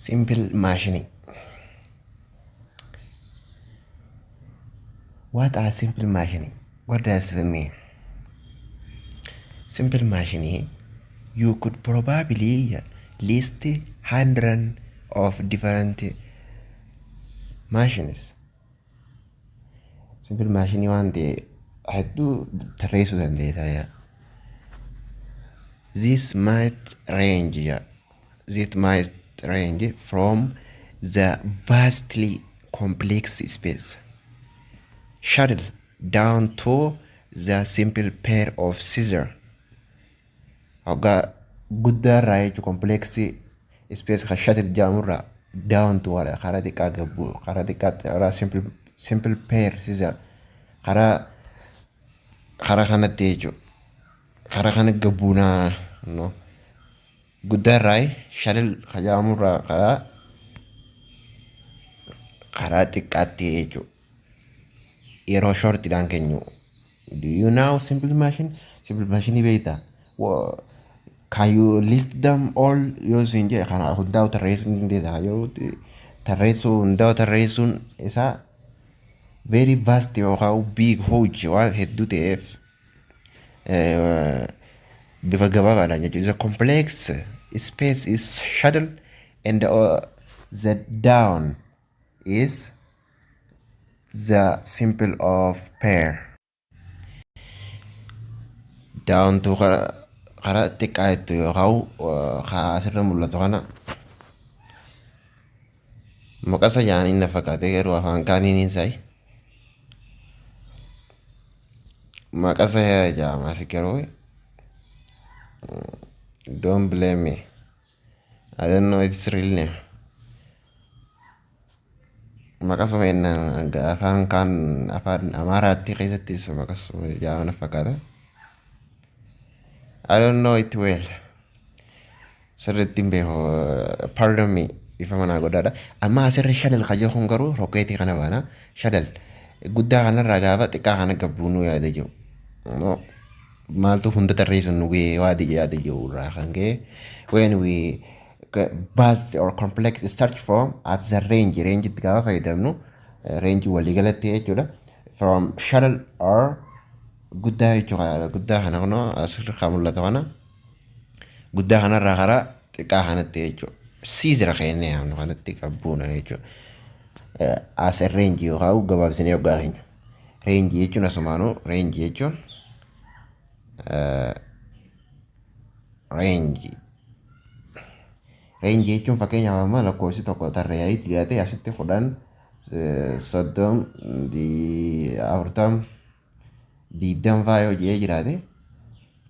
Simple machine. What are simple machine? What does it mean? Simple machine, you could probably list hundred of different machines. Simple machine waan ta'e hedduu tarreessuu dandeessa yaa. This might range, yeah. This might range from the vastly complex space shuttle down to the simple pair of scissors. Hoggaa guddaa irraa jechuun complex space kan shuttle jedhamurraa down to karaa xiqqaa gabbu karaa xiqqaatti karaa simple pair scissors karaa kanatti jechuudha. Karaa kana gabbuunaa no guddaa irraa shuttle kan jedhamurraa karaa xiqqaatti jechuudha. Yeroo shortiidhaan kennu. Do you know simple machine? Simple machine beektaa? Can you list them all yoo siin jedhe, kana hundaa'u tarreessuu ni dandeessa. Yoo tarreessuu hundaa'u tarreessuun isaa very vast yookaan big, huge waan hedduu ta'eef bifa gabaabaadhaan jechuudha. The complex space is shuttle and the down is the simple of pair. Down to karaa xiqqaa jettu yookaan asirra mul'atu kana maqasa jedhanii na fakkaate, garuu afaan kaaniin isaa maqasa jedhama asi garuu. Don't blame me, I don't know its real name. Maqasuma jennaan afaan kaan afaan Amaaraatti keessattis maqasuma jedhama na fakkaata. I don't know it well. Sirriitti hin beeku. Pardon me. Ifa manaa godhaadha. Amma asirra shuttle kan jedhu kun garuu rokkeetii kana baana. Shuttle guddaa kanarraa gaafa xiqqaa kana gabbuunuu yaada jiru. Maaltu hunda tarreessuun nu gahee waadi yaada jiru irraa kan ka'e, when we vast or complex start from at the range, range itti gaafa fayyadamnu, range waliigalatti jechuudha. From shuttle or guddaa jechuudha. Guddaa kana kunoo asirra kan mul'atu kana guddaa kanarraa karaa xiqqaa kanatti jechuudha. Scissor kennee yaamnu kanatti qabbuuna jechuudha. As a range yookaan gabaabsinee hoggaa keenya. Range jechuun asumaanuu range jechuun range. Range jechuun fakkeenyaaf amma lakkoofsi tokko tarree dhiyaatee asitti 10, 30, 40, 20 fa'aa yoo jedhee jiraate,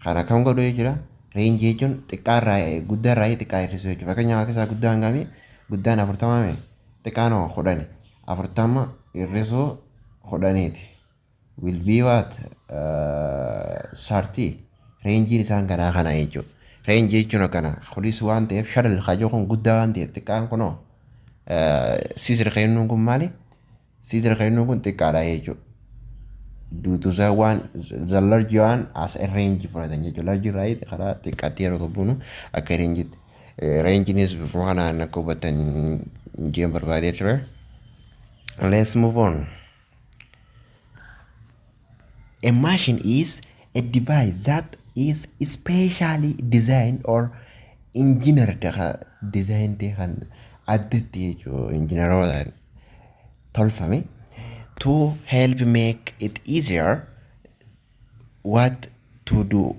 kana kam godhu jechuudha. Range jechuun xiqqaarraa guddaarraa xiqqaa hir'isuu jechuudha. Fakkeenyaaf akka isaa guddaan hangamii? Guddaan 40 mee? Xiqqaan hoo? 10. 40 hir'isuu 10ti. Will be what? 30. Rangeiin isaan kanaa kana jechuudha. Range jechuun akkana. Kunis waan ta'eef shuttle kajoo kun guddaa waan ta'eef, xiqqaan kunoo scissor kennuun kun maali? Scissor kennuun kun xiqqaadha jechuudha. Due to the one, the large one as a range fudhatan jechuudha. Large right karaa xiqqaatti yeroo gabbuunu akka rangeitti. Rangeiinis bifuma kanaan akka hubattan jeen barbaadee ture. Let's move on. A machine is a device that is specially designed or engineered, design ta'e kan addatti jechuudha engineerootaan tolfame, to help make it easier what to do,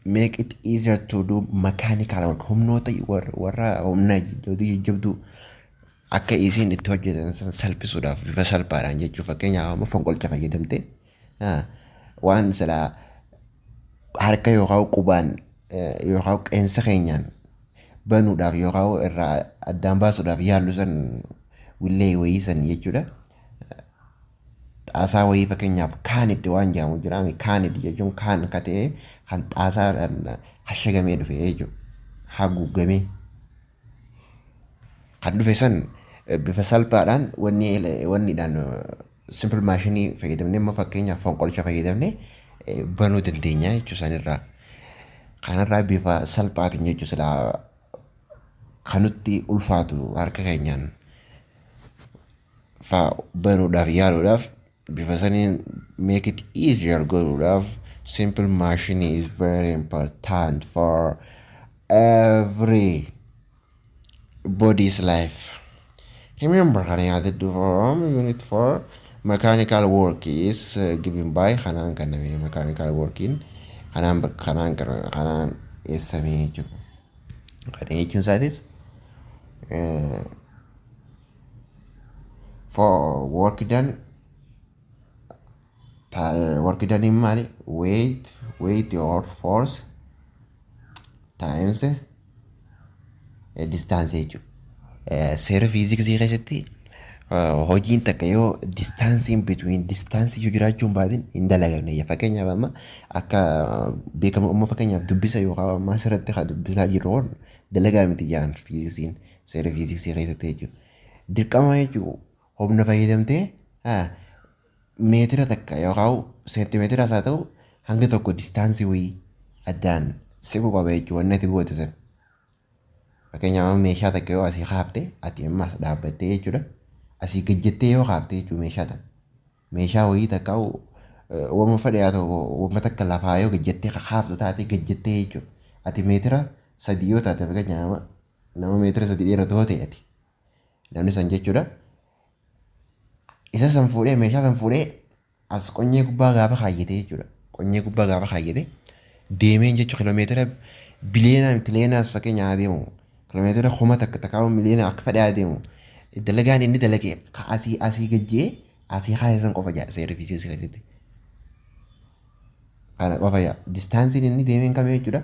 make it easier to do mechanical work, humnoota warra humna jajjabduu akka isiin itti hojjetan san salphisuudhaaf bifa salphaadhaan jechuu. Fakkeenyaaf amma fonqolcha fayyadamte waan silaa harka yookaan qubaan yookaan qeensa keenyaan banuudhaaf yookaan irraa addaan baasuudhaaf yaallu san, willee wayii san jechuudha. Xaasaa wayii fakkeenyaaf canned waan jedhamu jira. Canned jechuun can ka ta'e kan xaasaadhaan hashagamee dhufe jechuudha. Haguugamee kan dhufe san bifa salphaadhaan wanni wanniidhaan simple machineii fayyadamnee, amma fakkeenyaaf fonqolcha fayyadamnee banuu dandeenya jechuudha sanirraa. Kanarraa bifa salphaatiin jechuudha silaa Kan nutti ulfaatu harka keenyaan faa banuudhaaf yaaluudhaaf, bifa saniin make it easier godhuudhaaf, simple machine is very important for every body's life. Remember, kana yaadadhu, from unit 4, mechanical work is given by kanaan kenname. Mechanical working kanaan kanaan kanaan ibsamee jechuudha. Kana jechuun isaatis for work done, work done in maali? Weight or force times distance jechuudha. Seera fiiziksii keessatti hojiin takka yoo distanceiin between distanceii yoo jiraachuu hin baatin hin dalagamne. Fakkeenyaaf, amma akka beekamu amma fakkeenyaaf dubbisa yookaan amma asirratti kan dubbisaa jirru kun dalagaa miti jaan fiiziksiin seera fiiziksii keessatti jechuudha. Dirqama jechuudha, humna fayyadamtee meetira takka yookaan seentimeetiraas haa ta'u hanga tokko distanceii wayii addaan siqu qaba jechuudha wanni ati goote sana. Fakkeenyaaf, amma meeshaa takka yoo asii kaafte, ati ammas dhaabbattee jechuudha. Asii gajjattee yoo kaafte jechuudha meeshaa tana. Meeshaa wayii takka wama fedhe haa ta'u, wama takka lafaa yoo gajjattee kaaftu taate, gajjattee jechuudha. Ati meetira 3 yoo taate, fakkeenyaaf nama meetira 3 dheeratu yoo ta'e ati. Namni san jechuudha. Isa san fuudhee, meeshaa san fuudhee as qonyee gubbaa gaafa kaayyate jechuudha. Qonyee gubbaa gaafa kaayyate deemeen jechuudha, kiloomeetira biliyoonaan tiliyoonaas fakkeenya haa deemu. Kiloomeetira 1000 takkaa miliyoona akka fedhe haa deemu. Dalagaan inni dalage asii gajjee asii kaase san qofa jaa seera fiiziksii keessatti. Kana qofa jaa. Distanceiin inni deemeen kamii jechuudha.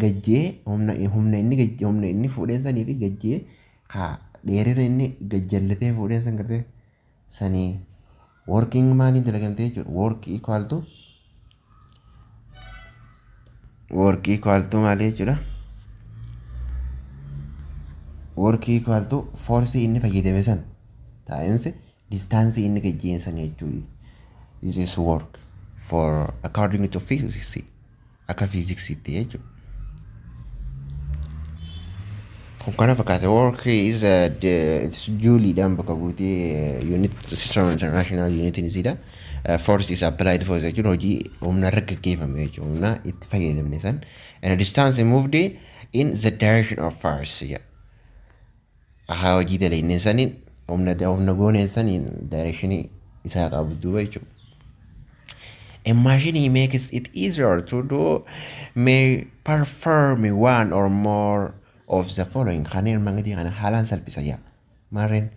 Gajjee humna inni gajjee, humna inni fuudheen sanii fi gajjee ka dheerina inni gajjallatee fuudheen san gartee sanii working maaliin dalagamtee jechuudha. Work equal to maali jechuudha? Work equal to force inni fayyadame san times distance inni gajjeen san jechuudha. This is work for according to physics, akka fiiziksiitti jechuudha. Kun kana fakkaate. Work is a, it's jouleiidhaan bakka buutee, unit system international unit isiidha. Force is applied force jechuun hojii humna irra gaggeeffame jechuudha. Humna itti fayyadamne san. And distance moved in the direction of force jedha. Haa, hojii dalagne saniin, humna gooneen saniin directionii isaa qabdu jechuudha. A machine makes it easier to do may perform one or more of the following. Kanneen armaan gadii kana haalaan salphisa jaa. Maarreen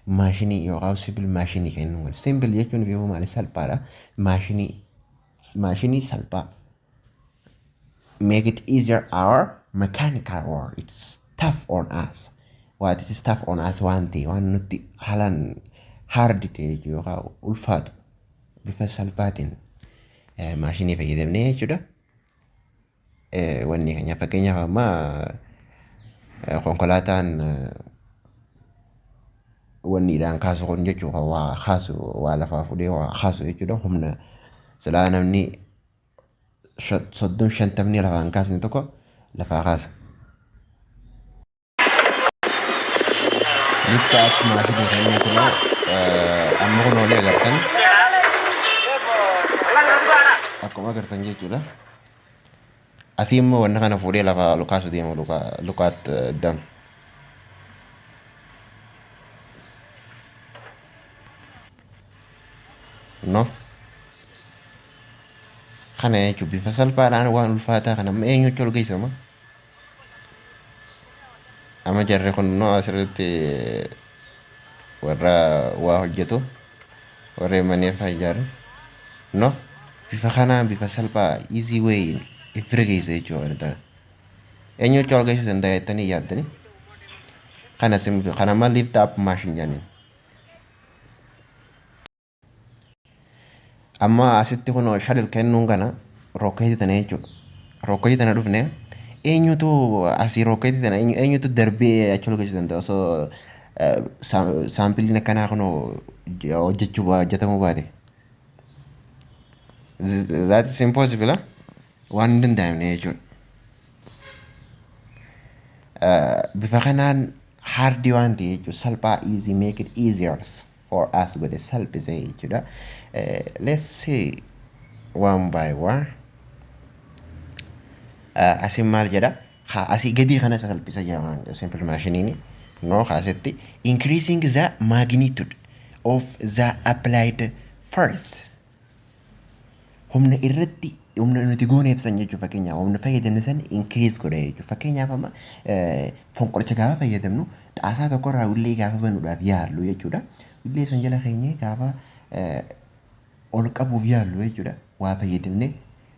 maashinii yookaan simple maashinii kennu. Simple jechuun fi maali? Salphaadha. Maashinii salphaa. Make it easier our mechanical work. It's tough on us. What is tough on us? Waan ta'e, waan nutti haalaan hard ta'e yookaan ulfaatu bifa salphaatiin maashinii fayyadamnee jechuudha. Wanni keenya fakkeenyaaf amma konkolaataan wanniidhaan kaasu kun jechuudha, waa kaasu, waa lafaa fuudhee waa kaasu jechuudha. Humna silaa namni 30 50 lafaan kaasne tokko lafaa kaasa. Lift up maashinii kan inni kunoo amma kunoo ni agartan, akkuma agartan jechuudha. Asii immoo wanna kana fuudhee lafaa ol kaasu deema, lukaat dam. No. Kana jechuun bifa salphaadhaan waan ulfaataa kana amma eenyutti ol geessama? Amma jarri kun no asirratti warra waa hojjetu, warra manneen fa'aa ijaaran, no, bifa kanaan bifa salphaa easy way ifira geessa jechuudha. Eenyutti ol geessuu danda'a jettanii yaaddanii? Kana simple kana amma lift up machine jedhaniin. Amma asitti kun shuttle kennuun kana rookeetii tana jechuudha. Rookeetii tana dhufne, eenyutu asii rookeetii tana eenyutu darbee achi ol geessuu danda'a osoo sampleiin akkanaa kun hojjechuu hojjetamuu baate? That is impossible. Waan hin danda'amne jechuudha. Bifa kanaan hard waan ta'e jechuudha. Salphaa, easy, make it easier for us godhe, salphise jechuudha. Let's see one by one. Asin maal jedha? Asii gadii kana salphisa jedhama simple machineiin. No, asitti increasing the magnitude of the applied force. Humna irratti humna nuti gooneef san jechuudha. Fakkeenyaaf, humna fayyadamne san increase godha jechuudha. Fakkeenyaaf, amma fonqolcha gaafa fayyadamnu, xaasaa tokkorraa ullee gaafa banuudhaaf yaallu jechuudha. Ullee san jala keenyee gaafa ol qabuuf yaallu jechuudha. Waa fayyadamne,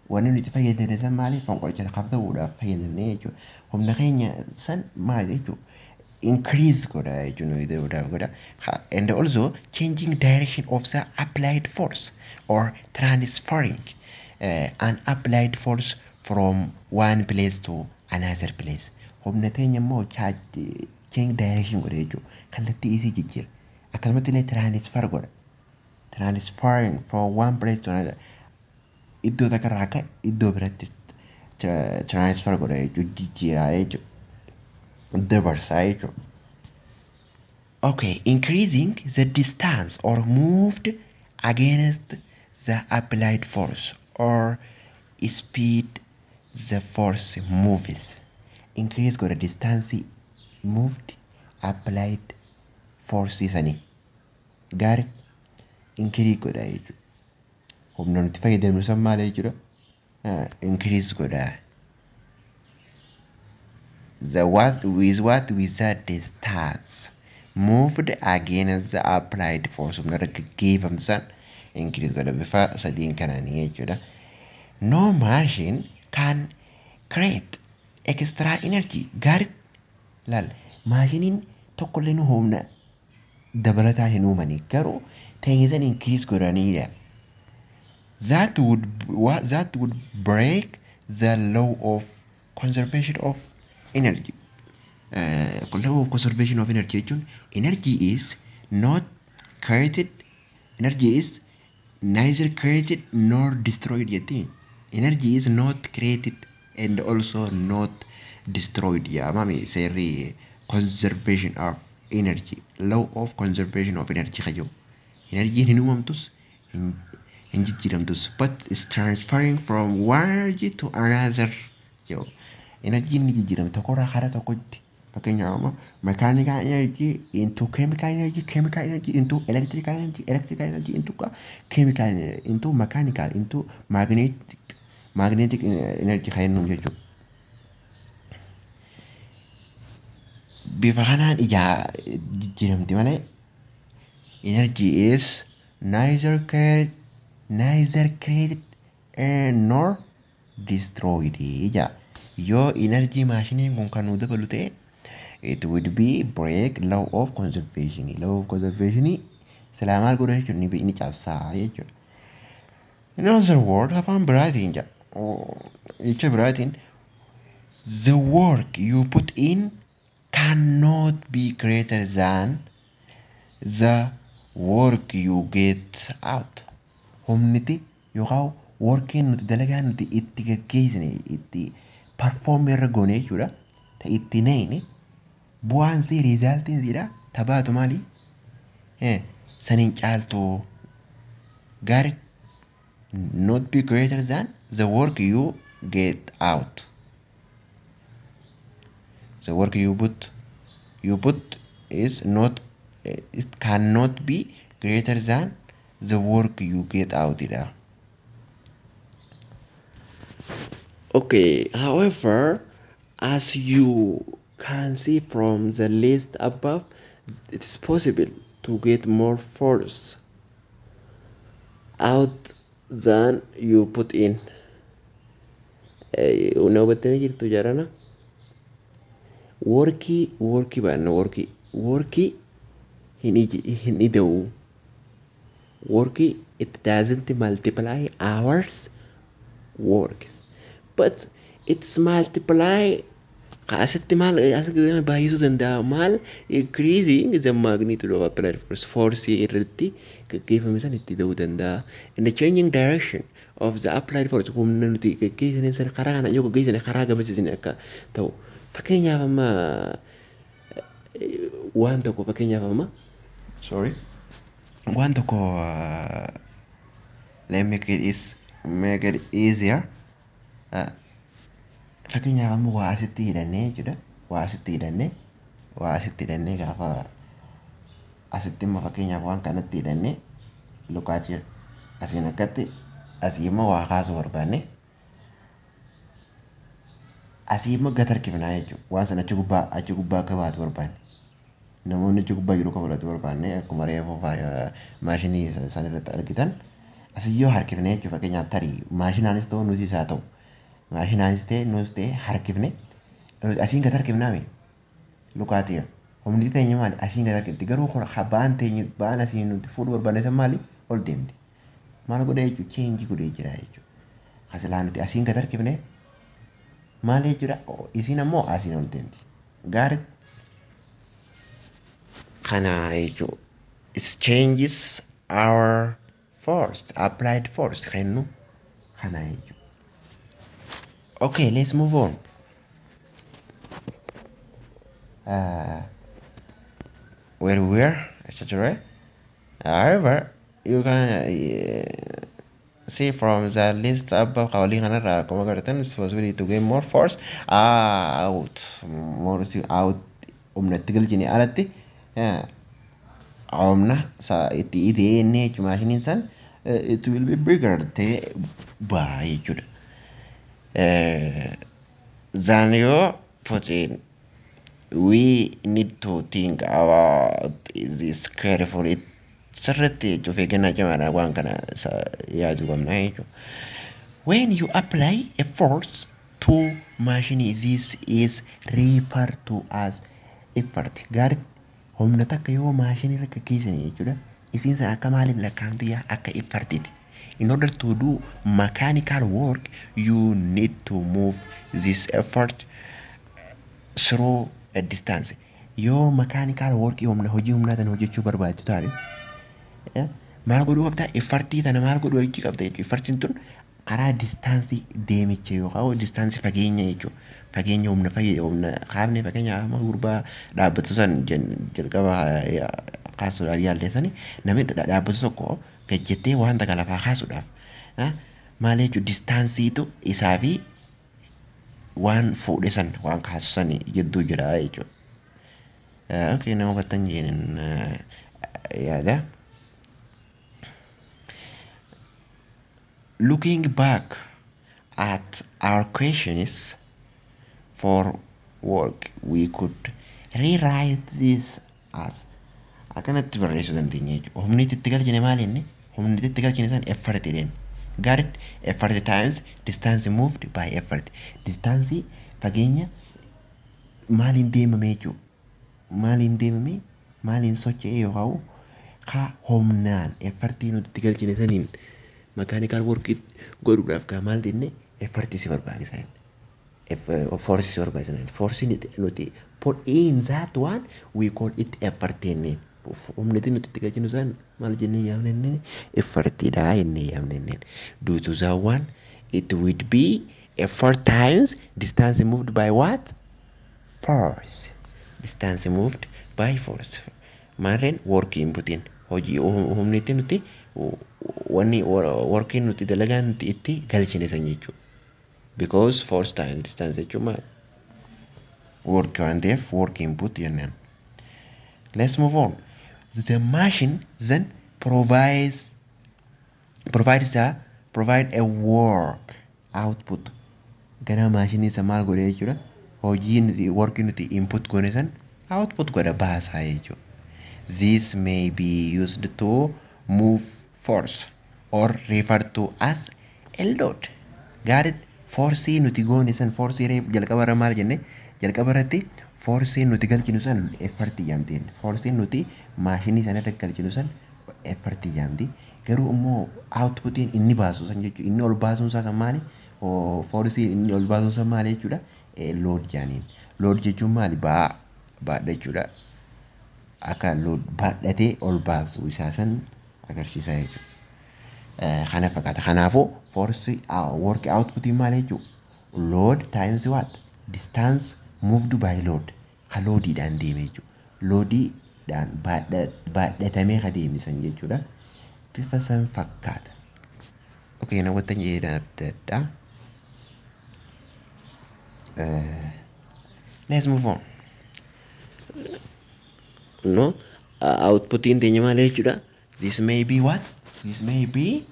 wanni nuti fayyadamne san maali? Fonqolcha qabatuudhaaf fayyadamne jechuudha. Humna keenya san maal jechuudha? Increase godha jechuudha, nuyi ta'uudhaaf godha. And also changing direction of the applied force or transferring an applied force from one place to another place. Humna teenya immoo change direction godha jechuudha. Kallattii isii jijjiira. Akkasumatti illee transfer godha. Transferring from one place to another. Iddoo takka irraa akka iddoo biratti transfer godha jechuudha. Jijjiiraa jechuudha. Dabarsaa jechuudha. Okay, increasing the distance or moved against the applied force or speed the force moves. Increase godha distance moved applied force sanii. Gaarii, increase godha jechuudha. Humna nuti fayyadamnu san maal jechuudha? Increase godha. The what with what? With the distance moved against the applied force, humna irra gaggeeffamtu san increase godha bifa sadiin kanaanii jechuudha. No machine can create extra energy. Gaarii, laal, maashiniin tokkollee nu humna dabalataa hin uumani, garuu teenyisan increase godhaniidha. That would break the law of conservation of energy. Law of conservation of energy jechuun energy is not created, energy is neither created nor destroyed jetti. Energy is not created and also not destroyed jedhamami seerri conservation of energy, law of conservation of energy kajiru. Energiin hin uumamtus, hin jijjiiramtus, but is transferring from one energy to another jedhu. Energiin ni jijjiiramti tokkorraa kara tokkotti. Fakkeenyaaf, amma mechanical energy into chemical energy, chemical energy into electrical energy, electrical energy into chemical, into mechanical, into magnetic energy kan jennuun jechuudha. Bifa kanaan ijaa jijjiiramti malee energy is neither created nor destroyed ija. Yoo energy maashiniin kun kan nu dabalu ta'e, it would be break law of conservation. Law of conservation silaa maal godha jechuudha? Ni cabsaa jechuudha. In other word, afaan biraatiin jedha, jecha biraatiin, the work you put in cannot be greater than the work you get out. Humniti yookaan workiin nuti dalagaa nuti itti gaggeessine, itti perform irra goone jechuudha. Ta itti neeyne bu'aan sii, resultiin siidha tabaatu maali? Saniin caaltu. Gaarii, not be greater than the work you get out. The work you put is not, it cannot be greater than the work you get out dha. Okay, however, as you can see from the list above, it is possible to get more force out than you put in. Na hubattanii jirtu jarana? Workii baanna, workii hin ida'u. Workii, it doesn't multiply hours works, but it's multiply. Asitti maal asitti baay'isuu danda'a? Maal? Increasing the magnitude of applied force, force irratti gaggeeffame san itti ta'uu danda'a. In the changing direction of the applied force, humna nuti gaggeessine san karaa kana yoo gaggeessine karaa gamasiisne akka ta'u. Fakkeenyaaf amma waan tokko, fakkeenyaaf amma, sorry, waan tokko, let me make it easier. Fakkeenyaaf amma waa asitti hidhannee jechuudha. Waa asitti hidhannee, waa asitti hidhannee, gaafa asitti immoo fakkeenyaaf waan kanatti hidhannee lukaa jira. Asiin akkatti asii immoo waa kaasuu barbaanne, asii immoo gad harkifnaa jechuudha. Waan sana achi gubbaa akka baatu barbaanne. Namoonni achi gubbaa jiru akka fudhatu barbaanne, akkuma reefu maashinii san irratti argitan, asii yoo harkifne jechuudha, fakkeenyaaf tarii maashinaanis ta'u nutis haa ta'u, maashinaanis ta'e nus ta'e, harkifne asiin gad harkifnaame lukaatiira. Humni teenya maali? Asiin gad harkifti. Garuu ba'aan teenya, ba'aan asiin nuti fuudhuu barbaanne san maali? Ol deemti. Maal godhee jechuudha? Change godhee jira jechuudha. Kasilaa nuti asiin gad harkifne maal jechuudha? Isiin ammoo asiin ol deemti. Gaarii kana jechuudha. It changes our force, applied force kennu kana jechuudha. Okay, let's move on. Where we were, etc. However, you can see from the list above, qawlii kanarraa akkuma agartan, it's possibility to gain more force out, more out, humna itti galchine alatti humna itti ida'ee jechuudha maashiniin san, it will be bigger ta'ee ba'a jechuudha. Than you put in. We need to think about this carefully. Sirriitti jechuuf eeggannaa cimaadhaan waan kana yaaduu qabna jechuudha. When you apply a force to machine, this is referred to as effort. Gaarii, humna takka yoo maashinii irra gaggeessine jechuudha. Isiin sana akka maaliif lakkaa'amti yaa? Akka effortiiti. In order to do mechanical work, you need to move this effort through a distance. Yoo mechanical work, humna hojii humnaa tana hojjechuu barbaaddu taate, maal godhuu qabda? Effortii tana maal godhuu hojii qabda jechuudha. Effortiin tun karaa distance deemicha yookaan distance fageenya jechuudha. Fageenya humna humna kaafne, fageenya amma gurbaa dhaabbatu san jalqaba kaasuudhaaf yaalleessani, namni dhaabbatu tokko gajjettee waan takka lafaa kaasuudhaaf maal jechuudha, distanceiitu isaa fi waan fuudhe san, waan kaasu san jidduu jira jechuudha. Okay, nama hubattan jeen yaada. Looking back at our questions for work, we could rewrite this as, akkanatti barreessuu dandeenya jechuudha. Humni itti galchine maal inni? Humni itti galchine san effort jedheen. Got it? Effort times distance moved by effort. Distance, fageenya maaliin deemame jechuudha. Maaliin deemame, maaliin socho'e yookaan ka humnaan effortii nuti itti galchine saniin mechanical work godhuudhaaf kaa maal jenne, effortii si barbaachisa jenne. Force si barbaachisa jenne. Force nuti put in that one, we call it effort jenneen. Humni nuti itti galchinu san maal jennee yaamne jenneen? Effortiidha jennee yaamne jenneen. Due to that one, it would be effort times distance moved by what? Force. Distance moved by force. Maarreen work inputiin hojii humni itti nuti wanni workiin nuti dalagaan nuti itti galchine san jechuudha. Because force times distance jechuun maal? Work waan ta'eef work input jennaan. Let's move on. The machine then provides a provide a work output. Gara maashinii isa maal godhe jechuudha? Hojii nuti, work nuti input goone san output godha, baasaa jechuudha. This may be used to move force or referred to as a load. Got it? Force nuti goone san, force jalqaba irra maal jenne? Jalqaba irratti force nuti galchinu san effort jedhamti. Force nuti maashinii sana irra galchinu san effort jedhamti. Garuu immoo outputiin inni baasu san jechuudha. Inni ol baasuun isaa san maali? Force inni ol baasuun san maali jechuudha? Load jedhaniin. Load jechuun maali? Ba'aa baadha jechuudha. Akka load baadhatee ol baasu isaa san agarsiisa jechuudha. Kana fakkaata. Kanaafuu force work outputiin maali jechuudha? Load times what? Distance Moved by load. Ka loadiidhaan deeme jechuudha. Loadiidhaan baadhatamee ka deeme san jechuudha. Bifa san fakkaata. Okay, namoota jedhan adda addaa. Let's move on. No, outputiin teenya maal jechuudha? This may be what? This may be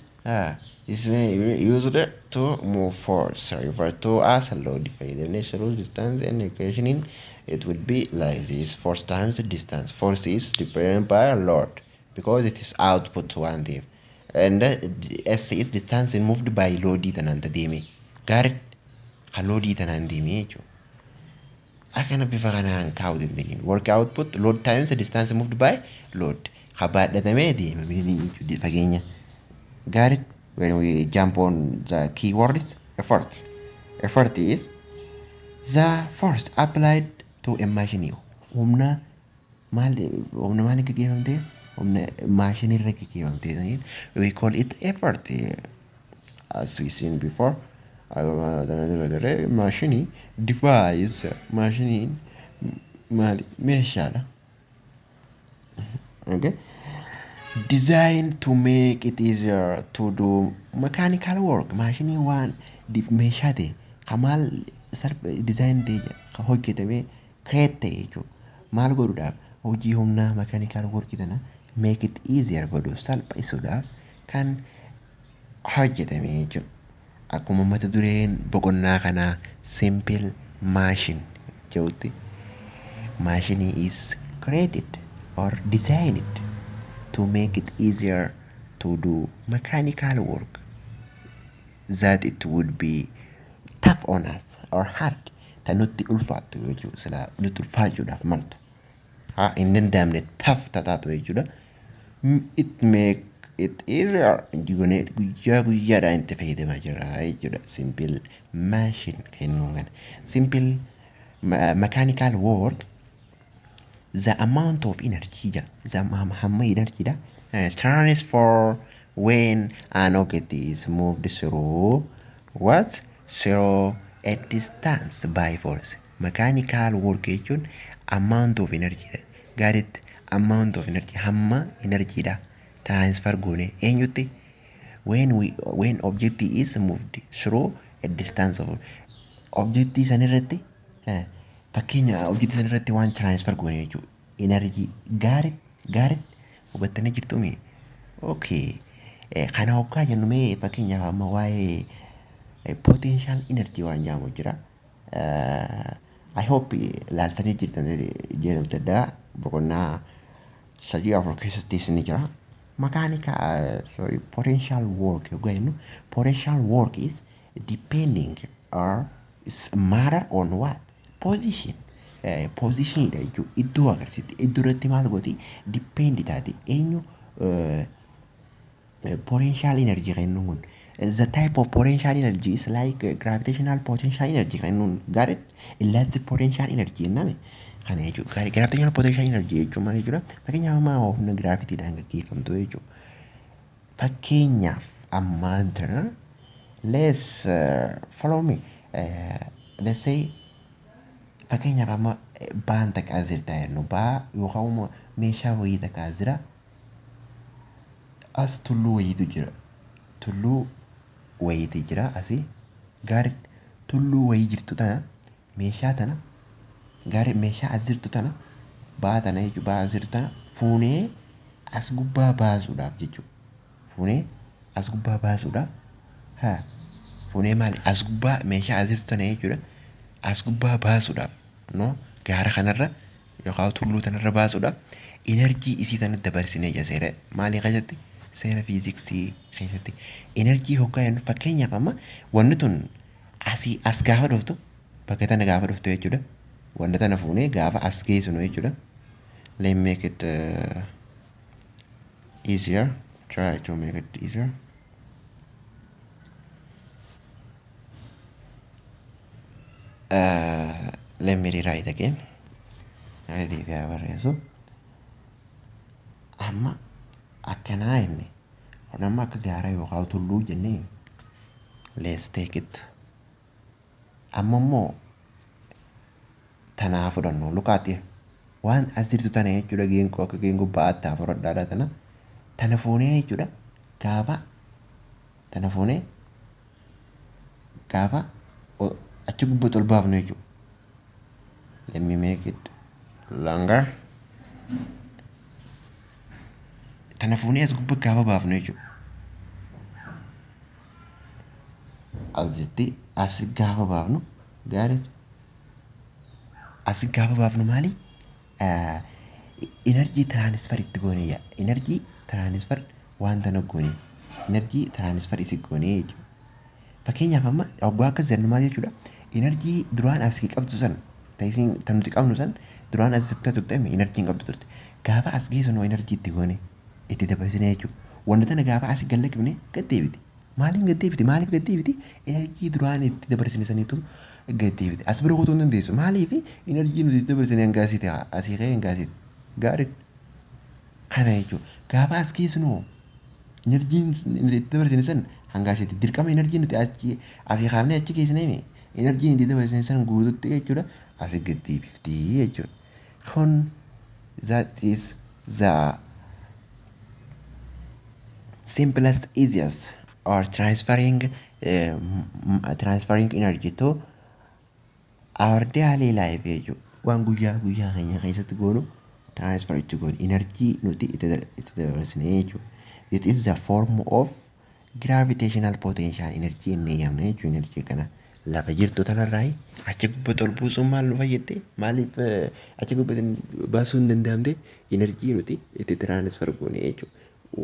used to move force referred to as a load fayyadamnee through distance and equation. It would be like this: force times the distance. Force is dependent by a load because it is output waan ta'eef. And S is distance moved by loadii tanaan deeme. Gaarii kan loadii tanaan deeme jechuudha. Akkana bifa kanaan kaa'uu dandeenya. Work output load times the distance moved by load. Ka baadhatamee deemamee jechuudha fageenya. Got it? When we jump on the keywords, effort. Effort is the force applied to a machine. Humna maal, humna maal gaggeeffamtee? Humna maashinii irra gaggeeffamtee. We call it effort. As we seen before. Maashinii device, maashiniin maali? Meeshaadha. Okay. Designed to make it easier to do mechanical work. Maashinii waan meeshaa ta'e kan maal design ta'e kan hojjetamee create ta'e jechuudha. Maal godhuudhaaf? Hojii humnaa mechanical work tana make it easier godhuuf, salphisuudhaaf kan hojjetame jechuudha. Akkuma mata dureen boqonnaa kanaa simple machine jedhutti, machine is created or designed to make it easier to do mechanical work that it would be tough on us or hard, tan nutti ulfaattu jechuudha, silaa nutti ulfaachuudhaaf maltu haa hin danda'amne, tough tataatu jechuudha. It make it easier guyyaa guyyaadhaan itti fayyadamaa jira jechuudha. Simple machine kennuun kana simple mechanical work, the amount of energy ja, the hamma energy dha transfer when an object is moved through what? Through a distance by force. Mechanical work jechuun amount of energy dha. Got it? Amount of energy, hamma energy dha transfer goone eenyutti? When object is moved through a distance of object san irratti, fakkeenya object san irratti waan transfer goone jechuudha. Energy. Gaarii gaarii hubattanii jirtumi? Okay. Kana hoggaa jennu, mee fakkeenyaaf amma waa'ee potential energy waan jedhamu jira. I hope laaltanii jirtan jedhamtedha. Boqonnaa sadii afur keessattis ni jira. Mechanical, sorry, potential work hoggaa jennu, potential work is depending or is matter on what? Position. Positionidha jechuudha. Iddoo agarsiisti. Iddoo irratti maal gooti? Depend taati. Eenyu potential energy kennuun kun? The type of potential energy is like gravitational potential energy kennuun. Got it? Elastic potential energy jenname. Kana jechuudha. Gravitational potential energy jechuun maal jechuudha? Fakkeenyaaf amma humna gravitiidhaan gaggeeffamtu jechuudha. Fakkeenyaaf ammaan tana let's follow me. Let's say fakkeenyaaf amma baan takka as jirta jennu, baa yookaan immoo meeshaa wayii takka as jira. As tulluu wayiitu jira. Tulluu wayiitu jira asii. Gaarii tulluu wayii jirtu tana, meeshaa tana, gaarii meeshaa as jirtu tana, baa tana jechuudha, baa as jirtu tana fuunee as gubbaa baasuudhaaf jechuudha. Fuunee as gubbaa baasuudhaaf, haa, fuunee maali, as gubbaa meeshaa as jirtu tana jechuudha. As gubbaa baasuudhaaf, no, gaara kanarra yookaan tulluu tanarra baasuudhaaf energy isii tana dabarsinee jira. Seera maalii keessatti? Seera fiiziksii keessatti energy hoggaa jennu, fakkeenyaaf amma wanni tun asii as gaafa dhuftu, bakka tana gaafa dhuftu jechuudha. Wanta tana fuunee gaafa as geessinu jechuudha. Let me make it easier. Try to make it easier. Let me rewrite again. Deebi'aa barreessu. Amma akkanaa inni kun amma akka gaara yookaan tulluu jennee, let's take it. Amma immoo Tanaa fudhannu lukaati waan as jirtu tana jechuudha. Geengoo akka geengoo ba'aatti haa fudhadhaadha tana. Tana fuunee jechuudha. Gaafa tana fuunee gaafa achi gubbatti ol baafnu jechuudha. Let me make it longer. Tana fuunee as gubbatti gaafa baafnu jechuudha. Asitti as gaafa baafnu gaarii as gaafa baafnu maali? Energy transfer itti goonee yaa. Energy transfer waan tana goonee. Energy transfer isi goonee jechuudha. Fakkeenyaaf amma hoggaa akkas jennu maal jechuudha? Energy duraan asii qabdu san ta'isiin tan nuti qabnu san duraan as turte energy hin qabdu turte. Gaafa as geessinu energy itti goone itti dabarsine jechuudha. Wanta tana gaafa asii gad lakkifne gad deebiti. Maaliin gad deebiti? Maaliif gad deebiti? Energy duraan itti dabarsine saniitu gad deebiti. As bira kutuu hin dandeessu. Maaliif energy nuti itti dabarsine hanga asiiti asii ka'ee hanga asiiti. Gaarii kana jechuudha. Gaafa as geessinu energy nuti itti dabarsine san hanga asiiti. Dirqama energy nuti achi asii kaafnee achi geessine energy nuti dabarsine san guututti jechuudha. Asii gad deebifti jechuudha. Kun that is the simplest, easiest or transferring energy to our daily life jechuudha. Waan guyyaa guyyaa keenya keessatti goonu transfer itti goonu energy nuti itti dabarsine jechuudha. It is the form of gravitational potential energy inni yaamna jechuudha. Energy kana lafa jirtu tanarraa achi gubbatti ol buusuun maal nu fayyadde? Maaliif achi gubbatti baasuu hin danda'amne? Energy nuti itti transfer goone jechuudha.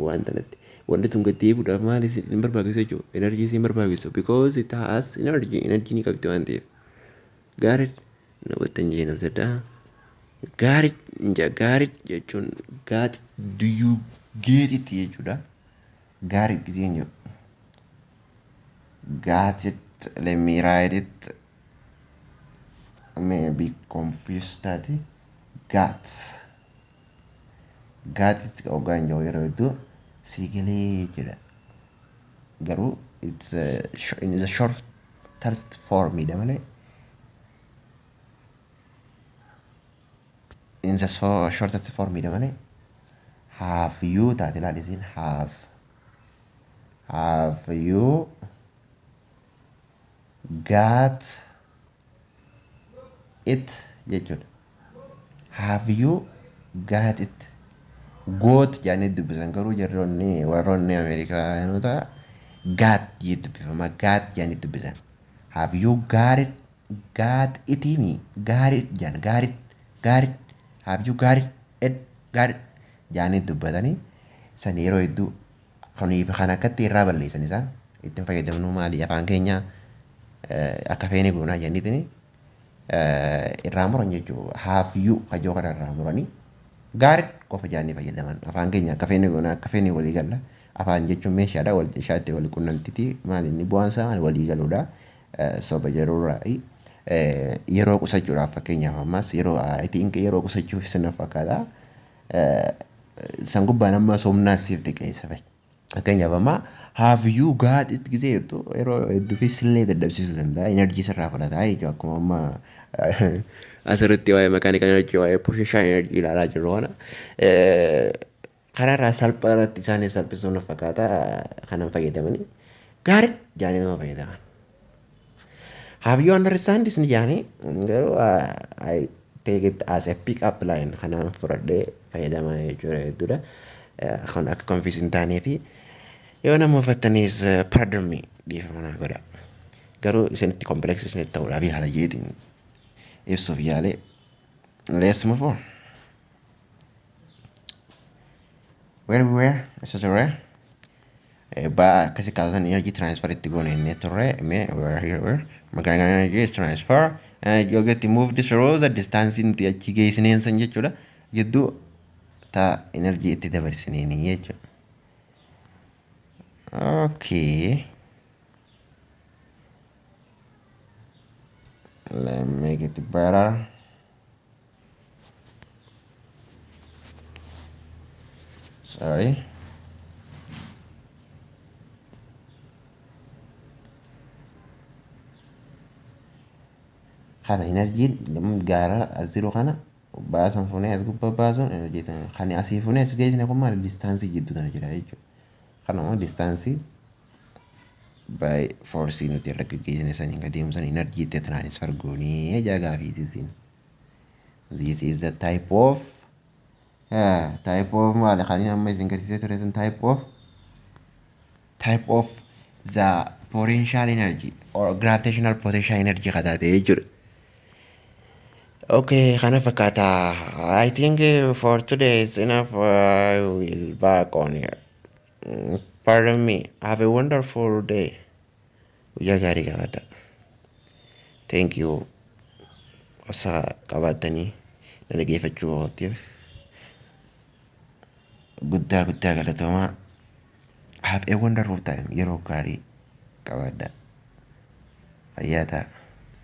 Waan tanatti. Wanti tun gad deebi'uudhaaf maal hin barbaachisu jechuudha. Energy hin barbaachisu because it has energy. Energy ni qabdi waan ta'eef. Gaarii na hubattan jee namsadhaa. Gaarii gaarii jechuun got do you get it jechuudha. Gaarii giseen jedhu. Got it, let me write it. May be confused taate. Got. Got it hoggaan jedhu yeroo hedduu sii galee jechuudha. Garuu it's a, in the shortest form dha malee in the shortest form dha malee have you taate ilaali isiin have you got it jechuudha. Have you got it? Got jedhanii dubbisan garuu jarroonni warroonni Ameerikaanota got jedhee dubbifama got jedhanii dubbisan. Have you got it? Got it himi got it jedhan got it got it have you got it it got it jedhanii dubbatanii san yeroo hedduu kuniif kan akkatti irraa balleessan isaan ittiin fayyadamnu maali afaan keenya akka feene goonaa jedhaniitini irraa muran jechuudha. Have you kajoo kana irraa muranii got it qofa jedhanii fayyadaman. Afaan keenya akka feene goonaa akka feene walii galla. Afaan jechuun meeshaadha wal meeshaatti wal qunnamtiti maali inni bu'aan isaa maali walii galuudha. Soba jedhurraa yeroo qusachuudhaaf fakkeenyaaf ammas yeroo I think yeroo qusachuuf sana fakkaata. San gubbaan amma somnaas siif xiqqeessa fa'i. Fakkeenyaaf amma have you got it gisee jettu yeroo hedduu fi sillee dadhabsiisuu danda'a. Energy sirraa fudhata jechuudha. Akkuma amma asirratti waa'ee mechanical energy waa'ee potential energy ilaalaa jirru kana. Karaa irraa salphaa irratti isaanis salphisuun fakkaata kanan fayyadamanii. Got it jedhanii nama fayyadaman. Have you understand this jedhanii garuu I take it as a pick up line kanaan fudhadhee fayyadamaa jechuudha hedduudha. Kan akka confuse hin taanee fi yoo nama uffattanis pardon me dhiifama naa godha. Garuu isinitti complex isinitti ta'uudhaaf yaala jeetiin ibsuuf yaalee. Let's move on. Where we were, isa turre. Ba akkasi kaasan energy transfer itti goone inni turre. Mee we are here where mechanical energy is transfer. You get to move this through the distance nuti achi geessineen san jechuudha. Gidduu ta energy itti dabarsineeni jechuudha. Okay. Let me make it better. Sorry. Kana energyn gaara as jiru kana baasan fuunee as gubbaa baasuun energy tana. Kan asii fuunee as geessine kun maali? Distance jidduu tana jira jechuudha. Kanuma distance by force nuti irra gaggeessine saniin kan deemsan energy itti transfer goonee jaa gaafiiti isin. This is the type of maali kan inni amma isin garsiisee ture sun type of the potential energy or gravitational potential energy kataate jechuudha. Okay, kana fakkaata. I think for today is enough. I will back on here. Pardon me. Have a wonderful day. Guyyaa gaarii qabaadha. Thank you. Obsa qabaattanii na dhaggeeffachuu kootiif guddaa guddaa galatoomaa. Have a wonderful time. Yeroo gaarii qabaadha. Fayyaa ta'a.